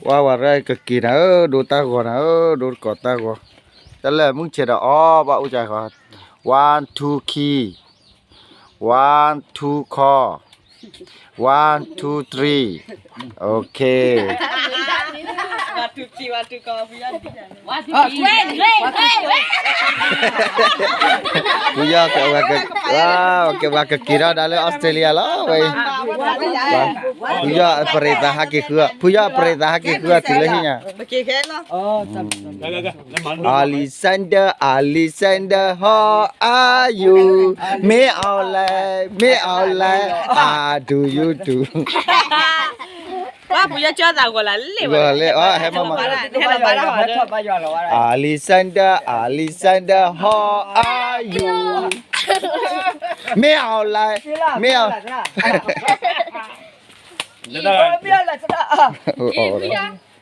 ဝါဝၤရၢကက့ၤနၤဧၢ, ဒိတၢ်ဂီၤနၤဧၢ, ဒိတကိးတၢ်ဂီၤ, တၢ်လၢမုၢ်ဆဲးဒီးအီၤ ဘၣ်အိၣ်ကၢဃီ, one two key, one two call, one two three, okay. ဖုယီၢ်က့ၤဝဲကက့ၤထီၣ်ဒၣ်လၢ Australia လီၤဝဲအံၤ, ဖုယီၢ်အပရံးသးဟးက့ၤဃု, ဖုယီၢ်အပရံးသးဟးက့ၤဃုအီၤတုၤလၢဟံၣ်ညါ Alexander, Alexander, how are you? မ့ၢ်အီၤလဲၣ်, မ့ၢ်အီၤလဲၣ်, အဒူယူတူ, ဂီၤလဲၣ်, အဟဲမၤမၤ, Alexander, Alexander, how are you? မ့ၢ်အီၤလဲၣ်, မ့ၢ်အီၤ ပှၤ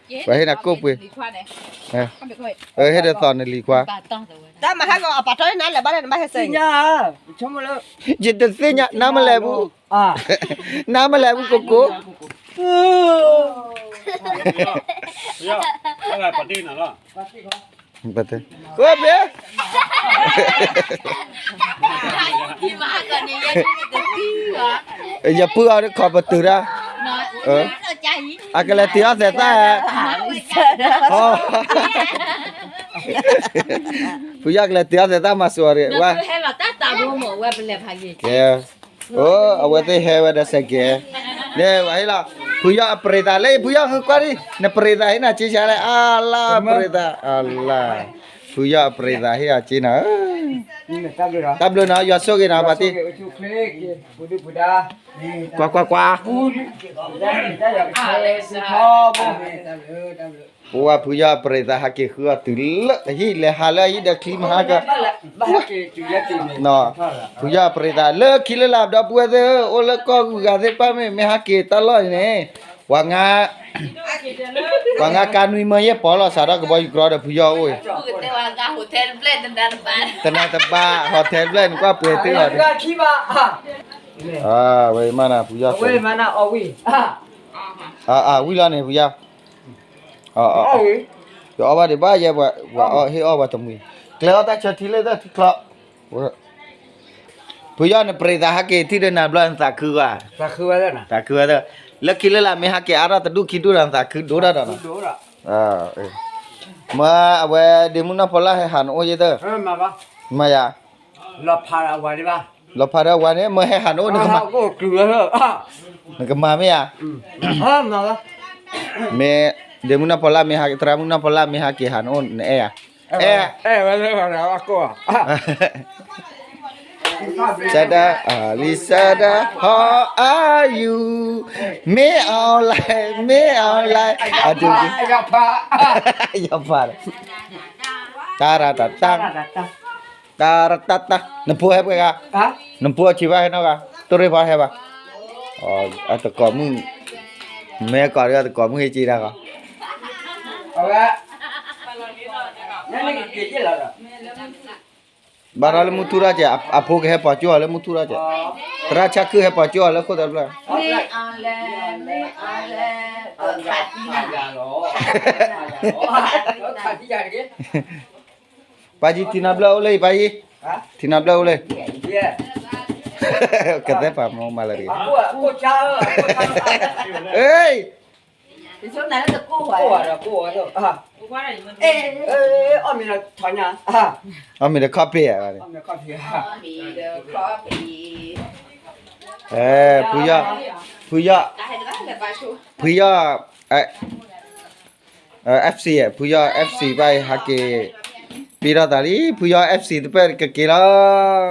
ဟ့ၣ်နၤကိၣ်ပှ့ၤ, ဟ့ၣ်ဒ်သိးနလံၤခွါ, တၢ်မၤဟဲဂီၤအပာ်ထီၣ်နၤလဲၤဘၣ်လဲၣ်နဘၣ်ဟဲစ့ၢ်ညါ, ယတသ့ၣ်ညါ နါမလဲၤဘူး, နါမလဲၤဘူးကိကိ, ပှၤတ့, ယပုၢ်အီၤတခီပတုာ်ဒၣ်, အကလဲၤတုၤအီၣ်သဲးသၣ်, ဖုယီၢ်ကလဲၤတုၤအီၣ်သဲးသၣ်မၤစၢၤအီၤ, ဝဲ အဝဲသ့ၣ်ဟဲဝဲဒီးစဲးကဲၤ, န့ၣ်ဝဲဟ့ၣ်လီၤ, ဖုယီၢ်အပရံးသးလၢ ဖုယီၢ်ဃုကွၢ်ဒံး နပရံးသးဟ့ၣ်နၤစ့ဆါလဲၣ်, အလါပရံးသး, အလါ, ဖုယီၢ်အပရံးသးဟ့ၣ်အီၤစ့နၤ, တၢ်ဘျုးနီၤ, ယွၤဆိၣ်ဂ့ၤနၤပၢ်တံၢ်, ကွၢ်ကွၢ်ကွၢ် ပဝဲဖုယီၢ်အပရံးသးဟးက့ၤဃုအီၤတုၤလၢဟံၣ်, လဲၤဟးလၢဟံၣ်ဒီးချံမဟါက, ဖုယီၢ်အပရံးသးလၢခံလၢလာ်ဒီပုၢ်ဝဲၢ်သ့ၣ်ဧၢ, အိၣ်လၢကီၢ်ဂုၤဂၤသ့ၣ်တဖၣ်မ့ၢ် မ့ၢ်ဟးက့ၤတၢ်လီၢ်အံၤန့ၣ်, ပှၤငါကါနွံမၢယဲၢ်ပီၤလီၤ, စးထီၣ်ကဘီယူၤကြီဒီးဖုယီၢ်အိၣ်အံၤ, တနၤတဘၣ် hotel တဖျၢၣ်န့ၣ် ကွၢ်ပှဲၤတုၤလီၤ, ဝဲမးနၤဖုယီၢ်, ဝံၤလီၤန့ၣ်ဖုယီၢ်, ယအီၣ်ဘၣ်ဒံးဘၣ်ယဲ, ပှၤအီၣ်ဟ့ၣ်အီၣ်ပှၤတမှံၤ, ကျဲအီၣ်တၢ်ဆၢထံလၢတၢ်ထံချီ, ဖုယီၢ်နပရံးသးဟးက့ၤထံၣ်ဒီးနၤ ဘျီနသးခုဘၣ်, သးခုဝဲသၢ, လၢခံလၢလာ်မ့ၢ်ဟးက့ၤအါထီၣ်တဒူၣ်ခံဒူၣ်ဒီးနသးခုဒိၣ်တၢ်ဒီးနီၤ, မ့ၢ်အဝဲဒ့မုၢ်နီၢ်ဖီလာ်ဟဲဟးနအိၣ်ယဲသၢ, မ့ၢ်ယၤ လီၤဖးဒီးဝၤန့ၣ် မ့ၢ်ဟဲဟးနအိၣ် နကမၤမ့ၢ်ဧါ, မ့ၢ်ဒ့မုၢ်နီၢ်ဖီလာ်မ့ၢ်ဟး, သရၣ်မုၢ်နီၢ်ဖီလာ်မ့ၢ်ဟးက့ၤဟးနအိၣ် နအဲၣ်ဧါ, အဲၣ်, စဒၣ်, အလံၤစဒၣ်, how are you, မ့ၢ်အီၤလဲၣ်, မ့ၢ်အီၤလဲၣ်, အဒူ, ယဖး, တၢ်ရၣ်တၢ်တၢ် တၢ်ရၣ်တၢ်တၢ်, နဖိဟဲပှဲၤဂၤ, နဖိအဆံးဘၣ်ဟဲနီတဂၤ, တိၢ်ရ့ၣ်ဖီဟဲဘၣ်, အတကိးမုၣ်, မ့ၢ်ကိးဒီးတကိးမုၣ်ဟ့ၣ်က့ၤတၢ်ဃီ, ဘၣ်ဒီးလၢမုၢ်ထူၣ်ထီၣ်ကဲး, အဖိကဟဲပိာ်ကၠိအီၤလၢမုၢ်ထူၣ်ထီၣ်ကဲး, သရၣ်ဆၣ်ခုၣ်ဟဲပိာ်ကၠိအီၤလၢခိၣ်သၢဖျၢၣ် ပၢ်ကံ ထံနၤဘျၢၣ်အိၣ်လၢအံၤ ပၢ်ကံ, ထံနၤဘျၢၣ်အိၣ်လၢ, ကသဲပာ်မၤမၤလၢတဂ့ၤ, အ့, အီၣ်မ့ၤဒီးခီၣ်ဖံး, ဖုယီၢ်, ဖုယီၢ်, ဖုယီၢ်, FC, ဖုယီၢ် FC ဘၣ်အံၤ ဟးက့ၤ, ပ့ၤထီၣ်သးလံ ဖုယီၢ် FC တဖျၢၣ်ကက့ၤလီၤ,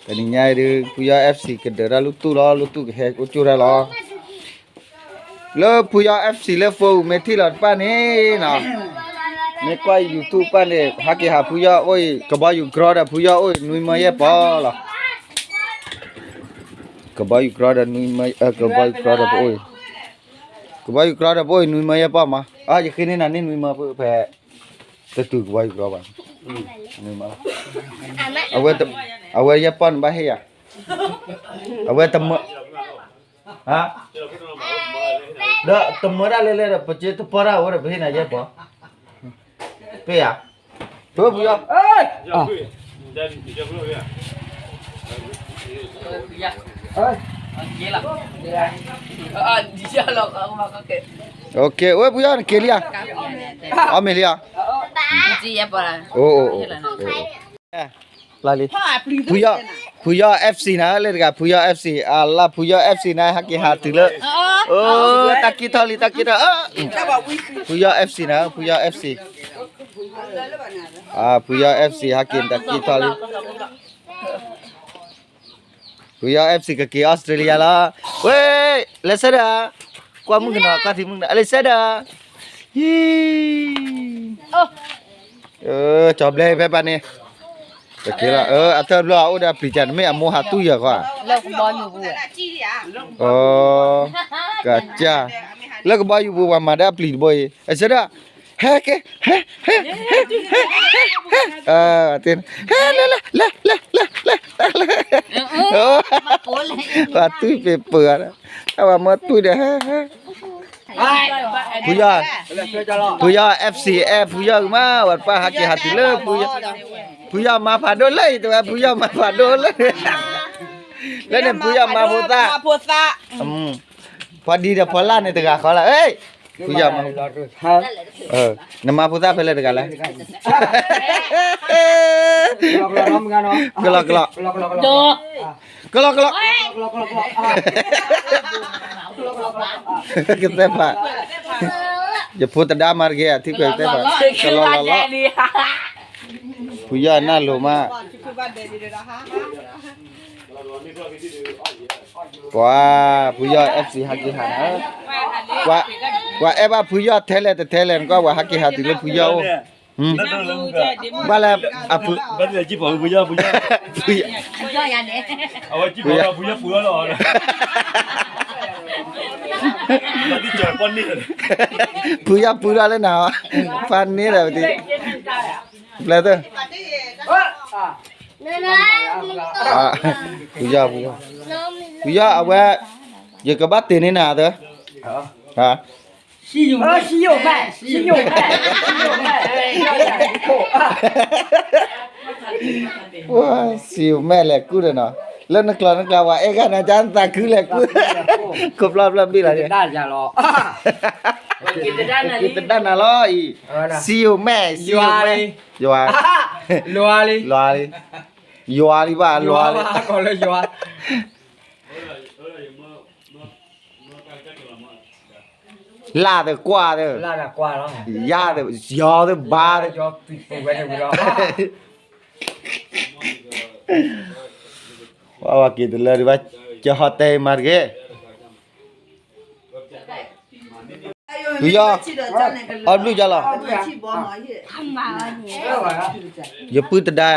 တနံၤညါအံၤဒုး ဖုယီၢ် FC ကဒၢးတၢ်လူၢ်တူၢ်လီၤ လူၢ်တူၢ်ကဟဲအိၣ်ကၠိၣ်တၢ်လီၤ, လၢဖုယီၢ် FC လၢ phone မ့ၢ်ထံၣ်လီၤတဖၣ်န့ၣ်နီၤ, မ့ၢ်ကွၢ် YouTube တဖၣ်န့ၣ် ဟးက့ၤဟးဖုယီၢ်အိၣ်အံၤ ကဘီယူၤကြီဒီးဖုယီၢ်အိၣ်အံၤ နွံမၢယဲၢ်ပီၤလီၤ, ကဘီယူၤကြီဒီးနွံမၢ, ကဘီယူၤကြီဒီးပအိၣ်အံၤ, ကဘီယူၤကြီဒီးပအိၣ်အံၤ နွံမၢယဲၢ်ပီၤမး, အါ ယဃ့န့ၢ်နၤန့ၢ်နွံမၢဖဲ, တတုၤကဘီယူၤကြီဘၣ်, နွံမၢ, အဝဲယဲၢ်ပီၤန့ၣ်ဘၣ်ဟ့ၣ်ယၤ, အဝဲတမၢ, ဟါ ဒီးတမၢတၢ်လဲၣ်လဲၣ်ဒီး ပစ့တပီၢ်တၢ်အိၣ်ဒီး ပဟ့ၣ်နၤယဲၢ်ပီၢ်, ပ့ၢ်ဧါ, ပဖုယီၤ, ဝဲဖုယီၤနက့ၤလံဧါ, အီၣ်မ့ၤလံဧါ, အိၣ်အိၣ်အိၣ်, ဖုယီၤ ဖုယီၤ FC နၤလၢတဂၤ ဖုယီၤ FC နၤ အလၢဖုယီၤ FC နၤ ဟဲက့ၤဟးတုၤလၢ, တၢ်က့ၤထီၣ်လံ တၢ်က့ၤထီၣ်, ဖုယီၤ FC နၤ ဖုယီၤ FC, ဖုယီၤ FC ဟဲက့ၤတၢ်က့ၤထီၣ်လံ, ဖုယီၤ FC ကက့ၤအီစထြ့လယါလီၤ, ဝဲ, လဲၤဆၢဒၣ်, ကွၢ်မုၣ်ကနီၤ ကွၢ်ထံမုၣ်ကနီၤ လဲၤဆၢဒၣ်, ဟံ ကၠီၤဘျဲဖဲပၢ်န့ၣ်, တက့ၤလီၤ, အတၢ်ဘျီအအိၣ်ဒီးအပျံၤကၢ် နမ့ၢ်အမိၢ်ဟးတူၢ်ယၤဃီ, ကၠၢ်, လၢကဘီယူၤပူၤ ပှၤမၤဒီးအပျံၤတဘိအံၤ အဆၢဒၣ်, ဟဲက့ၤ, ဟဲ, ဟဲ, ဟဲ, ဟဲ, ဟဲ, ဟဲ, ဟဲ, လဲၤ, လဲၤ, လဲၤ, လဲၤ, လဲၤ, လဲၤ, ပှၤတူၢ်ပ့ၤပၢၤ, အဝဲမၢတူၢ်ဒီး ဟဲ, ဟဲ ဖုယီၤ, ဖုယီၤ FC အဲၣ် ဖုယီၤကမး ဝဲပၢ်ဟးက့ၤဟးတုၤလၢဖုယီၤ, ဖုယီၤမၤဖးဒိၣ်လၢအံၤ တဝဲ ဖုယီၤမၤဖးဒိၣ်လၢ, လၢန့ၣ် ဖုယီၤမၤဖိသၣ်, ဖီဒံဒီးဖီလာ်န့ၣ်တဂၤဃီလၢ, ဖုယီၤမၤ, နမၤဖိသၣ်ဖဲလဲၣ်တဂၤလဲၣ်, ကလီကလီ, ကလီကလီ ကသဲဖး, ယဖိတဒါမၤတဂ့ၤ အထံၣ်ကွဲးကသဲဖး, ကလီလီလီ, ဖုယီၤနၢ်လိၤမး, ပှၤ, ဖုယီၤ FC ဟးက့ၤဟးနၤ, ပှၤအဲၣ်ဘၣ်ဖုယီၤထဲလဲၣ်တထဲလဲၣ် နကွၢ်ပှၤဟးက့ၤဟးတုၤလၢဖုယီၤအိၣ်, ဘၣ်လၢ, ဖု, ဖုယီၤပူၤထီၣ်လၢနၤ, ဖါန့ၢ်ဒီးပတံၤ, ပျဲသၢ, ဖုယီၤ, ဖုယီၤ, ဖုယီၤအဝဲ, ယကဘၣ်တ့ၢ်န့ၢ်နၤသၢ, စံယိၤမဲာ်, စံယိၤမဲာ်, စံယိၤမဲာ်, စံယိၤမဲာ်, စံယိၤမဲာ်လဲၤကူၣ်ဒီးနီၤ, လၢနကျီနကျါဝဲအဲၣ်ဂၤနၤ ကသးခုလဲၤကူၣ်, ခိၣ်ဖျီၣ်ဖျီၣ်ဘ့ၣ်လီၤ, က့ၤတဒၣ်နၤလီၤအံၤ, စံယိၤမဲာ်, စံယိၤမဲာ်, ယွၤ, လီၤလံ, ယွၤလံဘၣ်, လီၤလံ, လၢ်သကွၢ်သ, ယၤသ, ယီၤသဘါသ, ဝဲက့ၤတလၢဒံးဘၣ်, ကဟီတဲမၤတဂ့ၤ, ဖုယီၤ, အီၣ်ဘျုးကလီၤ, ယပုၢ်တဒါ,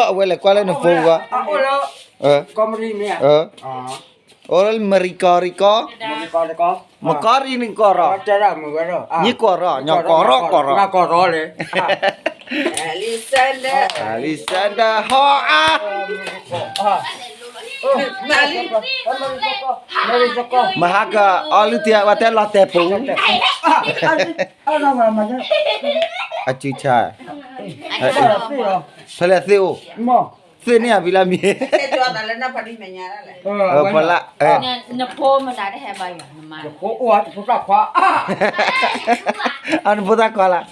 အဝဲလဲၤကွၢ်လၢနဖိဂီၢ်, အိၣ်လၢမရံကီၢ်ရံကီၢ်, မကီၢ်ရံၣ်နကီၢ်ရီၣ်, နကီၢ်ရီၣ်, ညီကီၢ်ရီၣ်ကီၢ်ရီၣ်, အလံစဲဒၣ်, အလံစဲဒၣ်ဟီအါ, မဟါကအီလုၢ်တံၢ်ဝဲတဲလီၤတဲာ်ပူၤ, အစုဆါ, ဖဲလဲၣ်သ့ၣ်အိၣ်, သ့ၣ်န့ၣ်အဘိလၣ်မံၤ, ဖီလာ်, နဖိမတၤတဟဲဘၣ်ယွၤ, နဖိခွါ, အနဖိသၣ်ခွါလၢ်,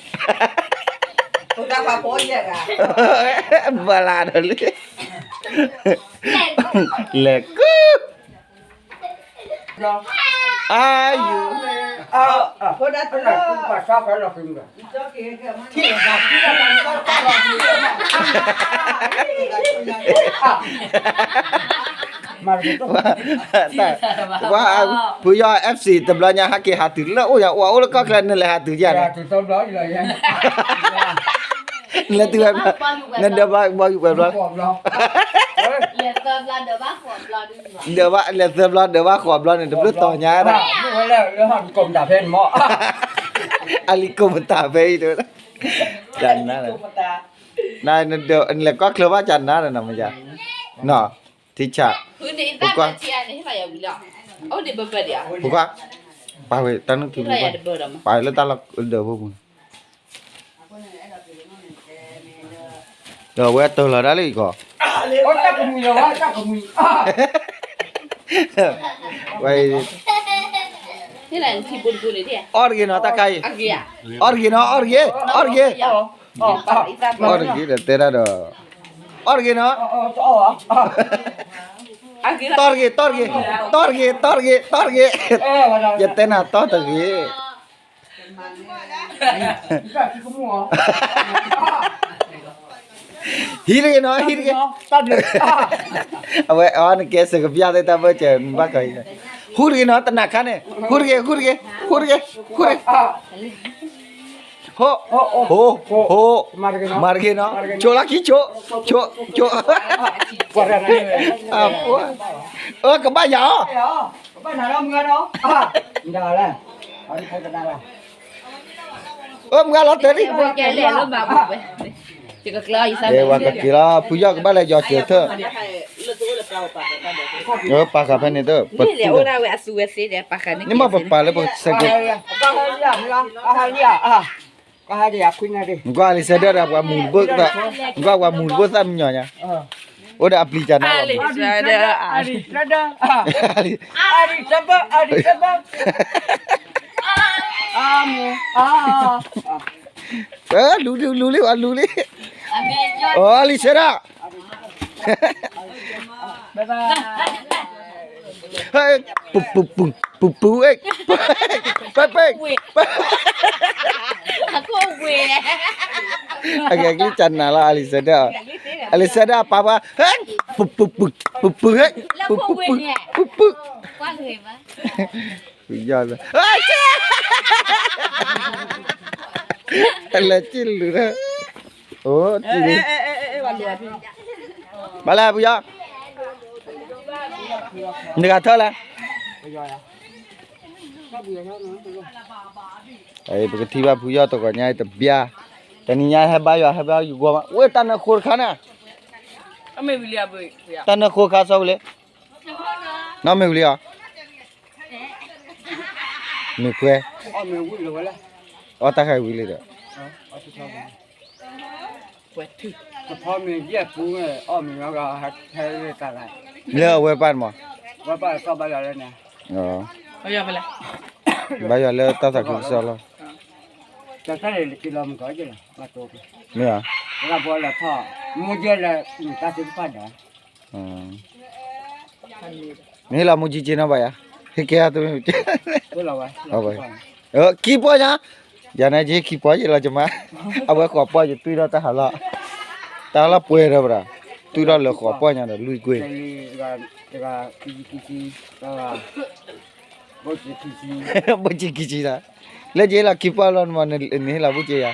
ဘၣ်လၢဒီးလံ, လဲၤကူၣ်, အါယု, ဖုယီၤ FC တဘျီညါဟးက့ၤဟးတုၤလၢအိၣ်ယၤ အိၣ်အိၣ်လၢကီၢ်ချၢ နလဲၤဟးတုၤယၤန့ၣ်, နလဲၤတုၤ, နဒၢးဘၣ်ဘီယူၤပှဲၤဘျီ, ဒၢးဘၣ်လဲၤသၢဘျီ ဒၢးဘၣ်ဃိးဘျီန့ၣ် တဘျုးတီၤညါဒၣ်, အလံၤကိးမတၤဖဲအံၤ, နလဲၤကီၢ်ချၢဘၣ်ကနါဒီးနမယၤ, နီၤ ထံဆး, ပကွၢ်, ပကွၢ်, ပာ်ဝဲတၢ်နုၢ်ထံပူၤကွၢ်, ပာ်ဝဲလၢတၢ်လီၢ်ဒၢးဖိပူၤန့ၣ်, ဒီးအဝဲတၢၢ်လီၤဒၣ်လၢအံၤကီး, ဝဲအံၤ, အီၣ်တဂ့ၤနီၤ တၢ်ခါအံၤ, အီၣ်တဂ့ၤနီၤ အီၣ်တဂ့ၤ, အီၣ်တဂ့ၤ, အီၣ်တဂ့ၤဒီးတဲဒၣ်ဒီး, အီၣ်တဂ့ၤနီၤ, တီၢ်တဂ့ၤ တီၢ်တဂ့ၤ, တီၢ်တဂ့ၤ, တီၢ်တဂ့ၤ, ယတဲနၤတီၢ်တဂ့ၤ ဟံးတဂ့ၤနီၤ ဟံးတဂ့ၤ, အဝဲအီၤနကဲစကပျၢ်သ့ၣ်တၢ်ဘၢၣ်စၢၤ နဘၣ်ကီးဟံး, ဟူးတဂ့ၤနီၤ တနၤခါန့ၣ် ဟူးတဂ့ၤ ဟူးတဂ့ၤ ဟူးတဂ့ၤ, ဟူး, ဟူး, ဟူး, မၤတဂ့ၤနီၤ ဆိးလီၤခံဆိး, ဆိး, ဆိး, အၢ ကဘၣ်ယၤအီၤ အၢ မုၢ်ဂၤလီၤတဲာ်လံ, ပှၤကက့ၤလီၤ ဖုယီၢ်ကဘၣ်လဲၤယီၤစၢၤထၢၣ်, ပာ်ဃာ်ဖဲန့ၣ်တ, န့ၣ်မ့ၢ်ပပာ်လၢပစူးဝဲစ့ဒီး ပာ်ဃာ်န့ၣ် နကွၢ်လံာ်စဲဒၣ်ဒီးပှၤမူၤတဘိၣ်, နကွၢ်ပှၤမူၤတဘိၣ်သၣ်မံညီၤညါ, အိၣ်ဒီးအပျံၤကနၤလီၤ, လူၤလံ လူၤလံ လူၤလံ, အိၣ်လံာ်စဲဒၣ် ပူၤပူၤပူၤပူၤ ပဲပဲ အဂဲၤကလံၣ်ကနၤလီၤ အလံာ်စဲဒၣ်, အလံာ်စဲဒၣ်ပာ်ပှၤ, ပူၤပူၤပူၤပူၤပူၤ ပူၤပူၤပူၤပူၤ, ယီၤလၢ, အလဲၤကံၣ်လူၤလၢ, အိၣ်ကံၣ်လံ, ဘၣ်လဲၣ်ဖုယီၢ်, နဂၤထၢၣ်လဲၣ် ပကထံၣ်ဘၣ်ဖုယီၢ်တဂီၤညါအံၤတဘျါ, တနံၤညါဟဲဘါယွၤ ဟဲဘါယွၤဂီၤမး ဝဲတၢ်နၢဃိတခါန့ၣ်, တၢ်နၢဃိတခါစီဝံၤလံ, နီၢ်မ့ၢ်ဝံၤလံအီၤ, မ့ၢ်ပှဲၤ, အီၣ်တၢ်ခါဝံၤလံဒီး လၢအဝဲပၢ်န့ၣ်မး, ဘါယွၤလၢတၢ်သးခုကစီၣ်လီၤ, မ့ၢ်ဧါ, နဟ့ၣ်လီၤမူကံက့နီၤဘၣ်ယၤ, ဟ့ၣ်ကဲ, ခံပီၢ်ညါ, ယၤန့ၣ်ယဟ့ၣ်ခံပီၢ်ယလီၤကမါ, အဝဲဃိးပီၢ်ယတုၤထီၣ်တၢ်ဟးလီၢ်, တၢ်ဟးလီၢ်ပှဲၤဒီးပဒၣ်, တုၤထီၣ်လၢဃိးပီၢ်ညါဒီးလွံၢ်ကွ့ၢ် ဘိၣ်ကံခံဆံ, လၢယဟ့ၣ်လီၤခံပီၢ်လီၤမး, နဟ့ၣ်လီၤဘိၣ်ကံယၤ,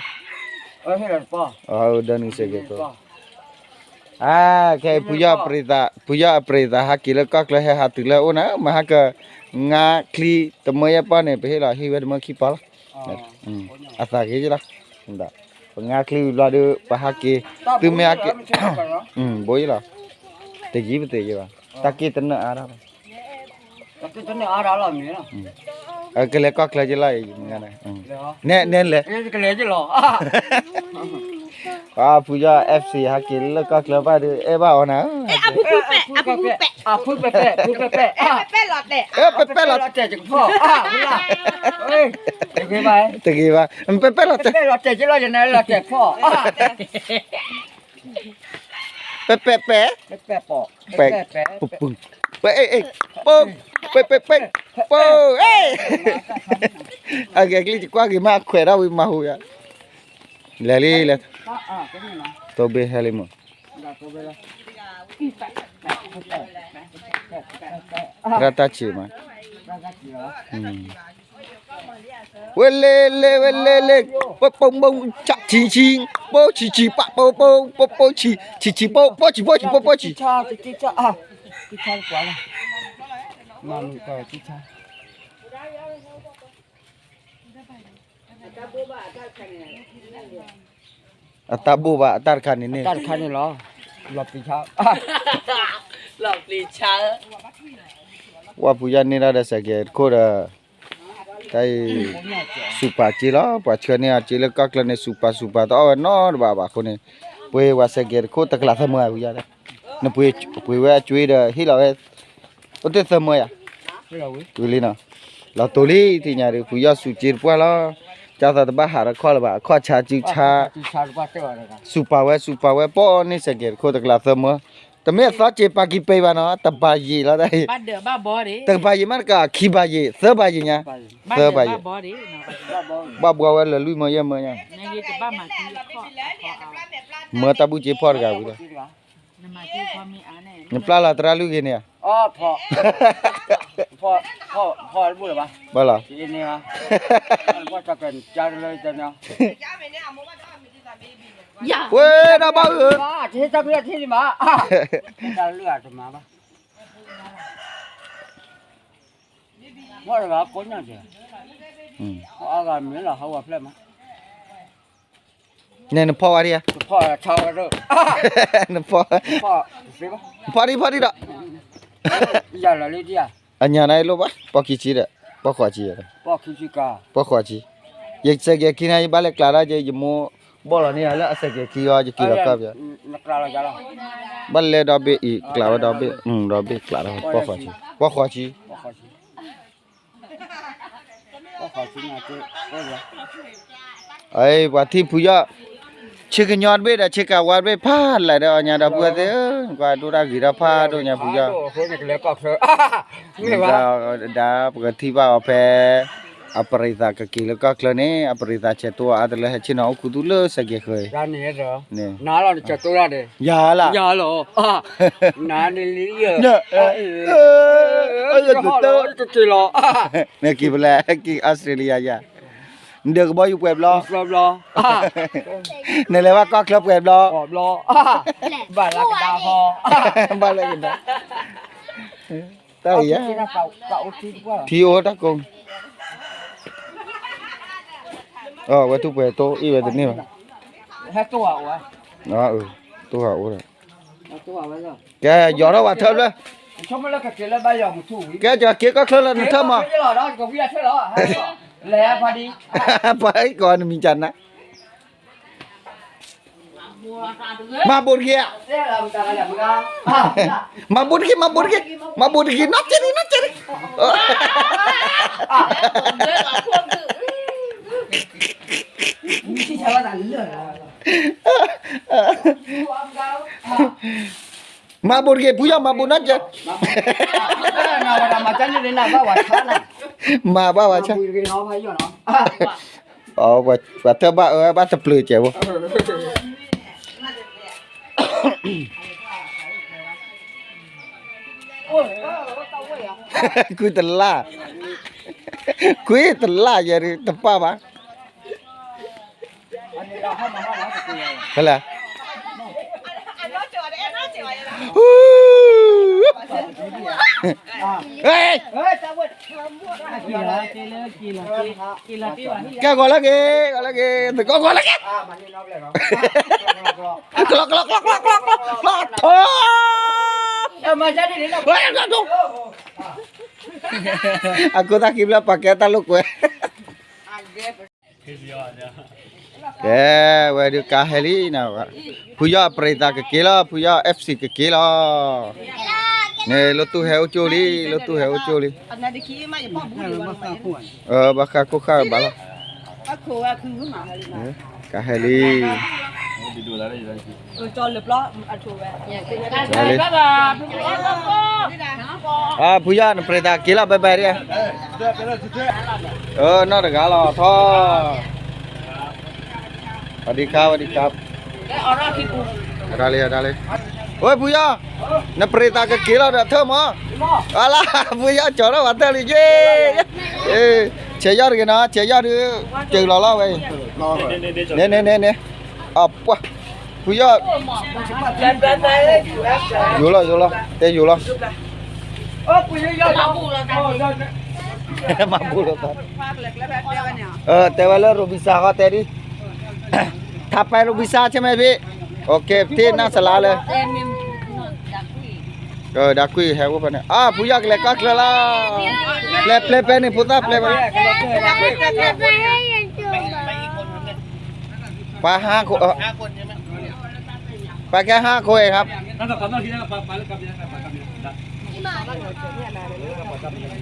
ဒီးနုၤစဲးကဲးဖိ, အါ, ခဲအံၤ ဖုယီၢ်အပြ့ၤသး, ဖုယီၢ်အပြ့ၤသးဟးက့ၤလၢကီၢ်ချၢ ဟဲဟးတုၤလၢအအိၣ်န့ၣ် မဟါက ငါချံတမၢယဲၢ်ပီၢ်န့ၣ် ပဟ့ၣ်လီၤဟ့ၣ်ဝဲတမၢခံပီၢ်လီၤ, အသးဂ့ၤက့လီၤ, ပငါချံဝံၤဘျီဒီး ပဟးက့ၤ, သုမ့ၢ်ဟးက့ၤ, ဘိယလီၤ, တယံၤပသ့ယဘၣ်, တၢ်က့ၢ်တနၢၣ်အါထီၣ်ဘၣ် ကလဲၤကီၢ်ချၢက့လီၤ, နဲလဲၣ်, ဖုယီၢ် FC ဟးက့ၤလၢကီၢ်ချၢဘၣ်ဒီး အဲၣ်ဘၣ်အီၤနၤ, ဖုပဲပဲ, ဖုပဲပဲ, ဖုပဲပဲ, ပဲပဲလီၤတဲာ်, ပဲပဲလီၤတဲာ်, တဂ့ၤဘၣ်, ပဲပဲလီၤတဲာ်, ပဲပဲပဲ ပဲ ပူၤပူၤ, ပဲ အဲ အဲ ပိ ပဲ ပဲ ပဲ ပိ အဲ အဂဲၤကလံၣ် ယကွၢ်က့ၤမး အခွဲးဒၣ်ဝံၤမၤဟူယၤ, လဲၤလံ လဲၤ, တိဘ့ၣ်ဟဲလံမး, ရၣ်တၢ်ဆံးမး ဝဲလဲၣ်လဲၣ် ဝဲလဲၣ်လဲၣ်, ပပိာ်ပိာ် ဆံးဆံး, ပိဆံးဆံး ပပိာ်ပိာ် ပိပိာ်ဆံး, ဆံးဆံးပိ ပိဆံးပိဆံး ပိပိာ်ဆံး, အတၢ်ဘိၣ်ဘၣ်အတၢ်တခါန့ၣ်န့ၣ်, တၢ်တခါန့ၣ်လီၤ, လီၤပံၤဆါ, လီၤပျံၤဆါ ဝဲဖုယီၢ်န့ၢ်ဒၣ်ဒီးစဲးကဲးတခိၣ်ဒီး တၢ်အံၤ စူးပာ်စ့လီၤ ပှၤဆှၢန့ၢ်အီၤစ့လၢကီၢ်ချၢန့ၣ် စူးပာ်စူးပာ်တအီၣ်ဝဲနီတဘၣ်ဘၣ်အဃိန့ၣ် ပှ့ၤဝဲစဲးကဲးတခိၣ်တကလးသၢမၢဖုယီၢ်ဒီး နပှ့ၤဝဲအကွ့ဒီးဟ့ၣ်လီၤဝဲ အိၣ်တ့ၢ်သၢမၢယၤ ဝံၤလံနီၤ လီၤတိၤလံ သ့ၣ်ညါဒီး ဖုယီၢ်စူးစ့တပှၢ်လီၤ ကၢ်သးတဘၣ်ဟးဒီးခီၣ်လၢၤဘၣ် အခီၣ်ဆါစုဆါ စူးပာ်ဝဲ စူးပာ်ဝဲ ပီၣ်န့ၢ်စဲးကဲးတခိၣ်တကလးသၢမၢ တမ့ၢ်အသီစ့ပာ်ကံပံဘၣ်နီၤ တဘၣ်ယံာ်လီၤတၢ်အံၤ တကဘၣ်ယံာ်မးတကး ခံဘၣ်ယံာ် သၢဘၣ်ယံာ်ညါ သၢဘၣ်ယံာ် ဘၣ်ဘှီဝဲလၢာ်လွံၢ်မၢယဲၢ်မၢညါ မၢတၢ်ဘူၣ်စ့ဖီၣ်တဂၤဝံၤလီၤ နပျၢ်လီၤသရၣ်လွံၢ်ဂ့ၤန့ၣ်ဧါ ဘၣ်လီၤ ဝဲဒၣ်ဘၣ်ဧၢ န့ၣ်နဖီၣ်ဝဲဒံးဧါ နဖီၣ် နဖီၣ်ဒံးဖီၣ်ဒံးဒီး အညါန့ၣ်လိၣ်ဘၣ် ပီၢ်ခံဆံဒီး ပီၢ်ဃိးဆံ ပီၢ်ဃိးဆံ ယစဲးကဲးခံန့ၣ် ယဘၣ်လဲၤကျးဒၣ်က့ၤ ယမိၢ်ဘီၣ်လီၤန့ၢ်ယၤလၢအစဲးကဲးခံအီၤ ယက့ၤလီၤကီၢ်ပယီၤ ဘၣ်လဲၤဒီဘ့ၣ်အံၤ ကျးဝဲဒီဘ့ၣ် ဒီဘ့ၣ်ကျးဒီး ပီၢ်ဃိးဆံ ပီၢ်ဃိးဆံ ပှၤထံၣ်ဖုယီၢ် ဆ့ကညီတဘ့ၣ်ဒီး ဆ့ကၤဝါတဘ့ၣ် ဖးလဲၢ်ဒီးအီၤညါဒီပုၢ်ဝဲၢ်သ့ၣ်ဧၢ ကွၢ်ဒိၣ်တၢ်ဂ့ၤတၢ်ဖးဒိၣ်ညါဖုယီၢ် ဒ်ပကထံၣ်ဘၣ်အီၤဖဲ အပရံးသးကက့ၤလၢကီၢ်ချၢန့ၣ် အပရံးသးဆဲးတိအါတလၢဟဲဆ့ၣ်နီၤအိၣ်ခူသူၣ်လၢစဲးကဲးဃၢၤအံၤ ယၤလီၤ နက့ၤဖဲလဲၣ် က့ၤအီစထြ့လယါယၤ နဒၢးကဘီယူၤပှဲၤဘျီ နလဲၤဘၣ်ကီၢ်ချၢပှဲၤဘျီ ဘၣ်လၢကဒါ တၢ်အံၤယၤ ထံအိၣ်တၢ်ကိး အဝဲထူၣ်ပှဲၤတိၢ်အ့ၣ်ဝဲတန့ၢ်ဘၣ် တိၢ်ဟးအိၣ်ဒီး ကဲယီၤထီၣ်ဝဲထၢဖျၢၣ် ကဲကက့ၤကီၢ်ချၢလၢနထၢမး ပှၤကိးနမံၤကနၣ် မၤဘိးတက့ၢ်ဧါ မၤဘိးတက့ၢ် မၤဘိးတက့ၢ် မၤဘိးတက့ၢ် နီၢ်ကဲဒံး နီၢ်ကဲဒံး မၤဘိးတက့ၢ် ဖုယီၢ်မၤဘိးနီၢ်ကဲ မၤဘၣ်ဝဲဆၣ် ပှၤထၢဘၣ်အၢဘၣ်တပျၢၤကဲးဖိ ကွံတလၢ် ကွံတလၢ်ယဲၢ်တပၢ်ဘၣ် ဖဲလဲၣ် ကဲဂီၤလၢက့ၤ ဂီၤလၢက့ၤ သကိးဂီၤလၢက့ၤ ကျီကျီကျီကျီကျီကျီ ထီ အခိၣ်သၣ်ခံဖျၢၣ် ပာ်ကဲတၢ်လိာ်ကွဲ ကဲ ဝဲဒုးကါဟဲလံနီၤ ဖုယီၢ်အပြံးသးကက့ၤလီၤ ဖုယီၢ် FC ကက့ၤလီၤ န့ၣ် လိၣ်တူၢ်ဟဲအိၣ်ကၠိလံ လိၣ်တူၢ်ဟဲအိၣ်ကၠိလံ ဘၣ်ဃးခိၣ်ဃၣ်ဘၣ်လီၤ ကါဟဲလံ လံ ဖုယီၢ်နပြံးသးက့ၤလီၤ bye bye ဒၣ် နီၢ်တဂၤလီၤထီ สวัสดีครับ สวัสดีครับ အဒါလံ အဒါလံ ဝဲဖုယီၢ် နပြံးသးကက့ၤလီၤဒီးထၢမး အလါ ဖုယီၢ်ကၠီၤထီၣ်ပှၤတၢၢ်လံယ့ၣ် ဆဲးယီၢ်တဂ့ၤနီၤ ဆဲးယီၢ်ဒုး စၢၤလီၤလီၤဝဲ န့ၣ်န့ၣ်န့ၣ်န့ၣ် အပှၤ ဖုယီၢ် ယိၤလီၤ ယိၤလီၤ တဲယိၤလီၤ မၤဘူၣ်လီၤသး တဲဝဲလၢ Robinson ဃီတဲဒ် ถ้าไป Robinson ใช่ไหมพี่ โอเค ที่หน้าศาลาเลย ဒီးကွံာ်ဟဲအိၣ်ဖဲန့ၣ် အါ ဖုယီၢ်ကလဲၤကီၢ်ချၢလီၤ, ပျဲပျဲပဲန့ၣ် ဖိသၣ်ပျဲပဲ, ပှၤဟါခိၣ်, ပှၤကဲဟါခိၣ်အံၤ ครับ,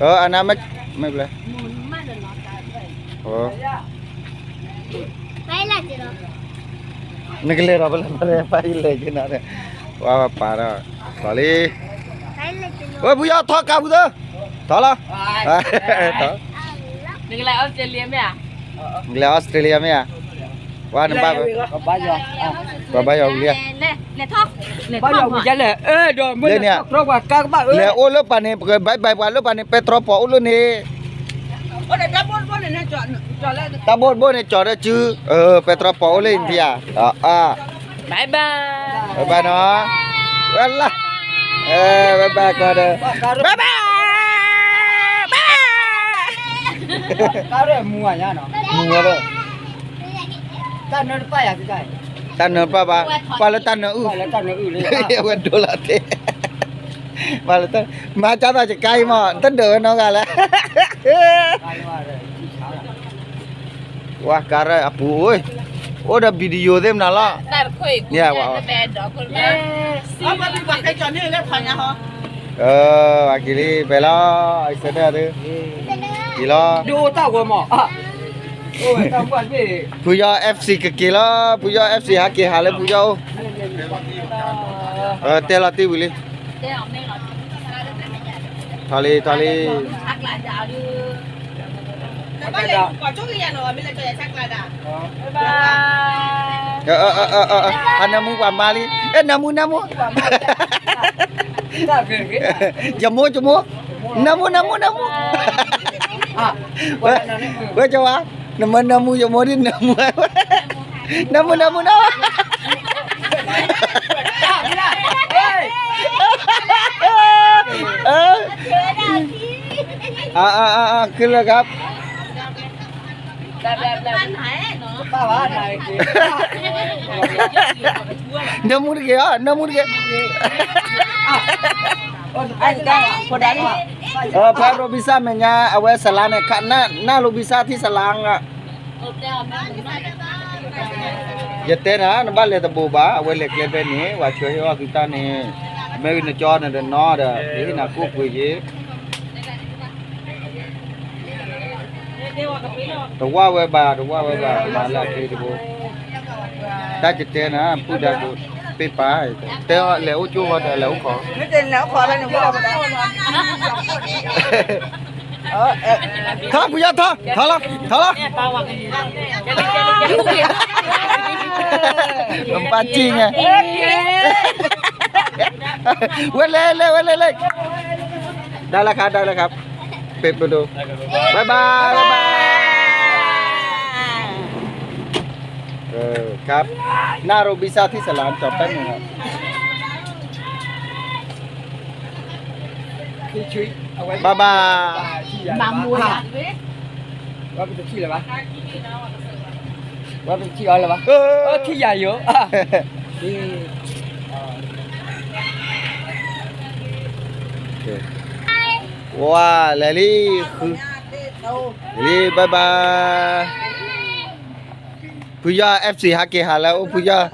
เออ อันนั้นไม่ ไม่เป็นไร နကလဲၤဒီးပလဲၤပလဲၤပလဲၤက့ၤနၤန့ၣ်, ဝါပာ်ဒီး, ထီၣ်လံ, ဝဲဖုယီၢ်ထီၣ်ကါပူၤသၢ, ထီၣ်လီၤ, နကလဲၤအီစထြ့လယါမ့ၢ်ဧါ, နကလဲၤအီစထြ့လယါမ့ၢ်ဧါ, ဝါနဘၣ်, ပဘၣ်ယီၤဝံၤလံ, ဘၣ်ယီၤဝံၤယလဲၣ်, အဲၣ်ဒိးမ့ၢ်လဲၣ်န့ၣ်, လဲၤအိၣ်လၢပှၤန့ၣ် ပကဘၣ်ဘၣ်ပှၤလၢပှၤန့ၣ် ပဲတြီပီၤအိၣ်လၢန့ၣ် တၢ်ဘိၣ်တဘိၣ်န့ၣ် ကၠီၤဒီးစု, ပဲတြီပီၤအိၣ်လၢအံၤဒံဧါ, ဘၣ်ဘၣ်, ဘၣ်ဘၣ်နီၤ, ဝဲလၢ, ဘၣ်ဘၣ်ကီးဒီး, ဘၣ်ဘၣ်, ဘၣ်ဘၣ်, မူဝဲဒီး, တၢ်နၢတပၣ်ယၤ, တၢ်နၢတပၣ်ဘၣ်, ပှၤလၢတၢ်နၢအုၣ်, ဝဲဒိလီၤတဲ, ပှၤလၢတၢ်, မၤကၢ်သးကကါအံၤမး တဒၢးဝဲနီတဂၤလဲၣ် ဝါကါရၢၢ်အပူၤအိၣ်, အိၣ်ဒီး video သ့ၣ်မနုၤလီၤ, န့ၣ်ဝဲ, အက့ၤလံ ပဲလီၤ, အဆၢဒၢၣ်သု, က့ၤလီၤ, ဖုယီၢ် FC ကက့ၤလီၤ, ဖုယီၢ် FC ဟးက့ၤဟးလၢဖုယီၢ်အိၣ်, တဲလီၤတံၢ်ဝံၤလံ ထီၣ်လံ ထီၣ်လံ, ဟးနၢမူပှၤမါလံ, အဲ နၢမူ နၢမူ, ယမိၢ် ယမိၢ်, နၢမူ နၢမူ နၢမူ, ဝဲကဝါ, နမ့ၢ်နၢမူ ယမိၢ်ဒ်နၢမူ, နၢမူ နၢမူ နၢမူ, အါ အါ အါ အါ ခဲလၢာ်ကပ်, နၢမူတဂ့ၤဧါ, နၢမူတဂ့ၤ, ဖဲရိဘံစၢ်မဲာ်ညါ အဝဲစလါန့ၣ် နၢ်ရိဘံစၢ်ထံၣ်စလါ, ယတဲနၤ နဘၣ်လဲၤတဘိးဘၣ် အဝဲလဲၤကျဲဖဲန့ၣ် ပှၤဆှၢဟ့ၣ်အီၣ်သုတၢ်န့ၣ်, မ့ၢ်နကၠီနတနီၤဒီး ယဟ့ၣ်နၤကိၣ်ပှ့ၤယ့ၣ် တဝၢ်ဝဲဘၣ် တဝၢ်ဝဲဘၣ် မၤလၢအကျဲတဘိ, တၢ်ကတဲနၤ ပုၢ်ဒါကပ့ၢ်ပာ်, တဲလဲၤအိၣ်ကၠိဝဲဒီးလဲၤအိၣ်ခိး, ထီၣ်ဖုယီၢ်ထီၣ်, ထီၣ်လီၤ ထီၣ်လီၤ, ဘၣ်စံၣ်ညါ, ဝဲလဲၤလဲၤ ဝဲလဲၤလဲၤ, ได้แล้วครับ ได้แล้วครับ, ปิดประตู, บ๊ายบาย บ๊ายบาย, ครับ, หน้าโรบินสันที่สลามจอดแป๊บนึงครับ, บ๊ายบาย, ဝဲပတထံၣ်လၢၤဘၣ်, ဝဲပတထံၣ်အီၤလၢၤဘၣ်, ထံၣ်ယၤယိာ်, ဝါ လဲၤလံ, လံ bye bye, ဖုယီၢ် FC ဟးက့ၤဟးလၢအိၣ်ဖုယီၢ်,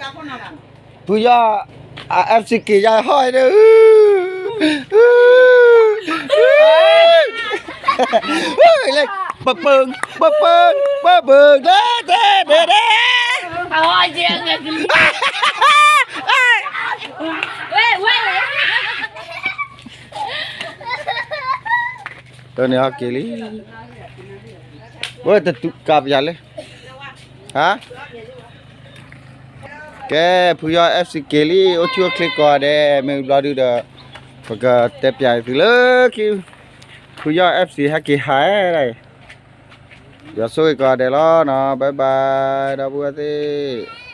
ဖုယီၢ် FC က့ၤယါဟီၣ်ဒီး, ပပၢၢ် ပပၢၢ် ပပၢၢ် တဲတဲတဲတဲ, တန့ၣ်ဟဲက့ၤလံ, ဝဲတတုၤကးပယၤလဲၣ်, ဟါ ကဲ ဖုယီၢ် FC က့ၤလံ အိၣ်ဆူၣ်အိၣ်ချ့ကိးဂၤဒဲး မ့ၢ်ဘျီဒုဒီး ပကတဲပၠးသုလၢခံ, ဖုယီၢ် FC ဟဲက့ၤဟးဒၣ်အံၤ, ယွၤဆိၣ်ဂ့ၤကိးဂၤဒဲးလီၤနီၤ bye bye ဒီပုၢ်ဝဲၢ်သ့ၣ်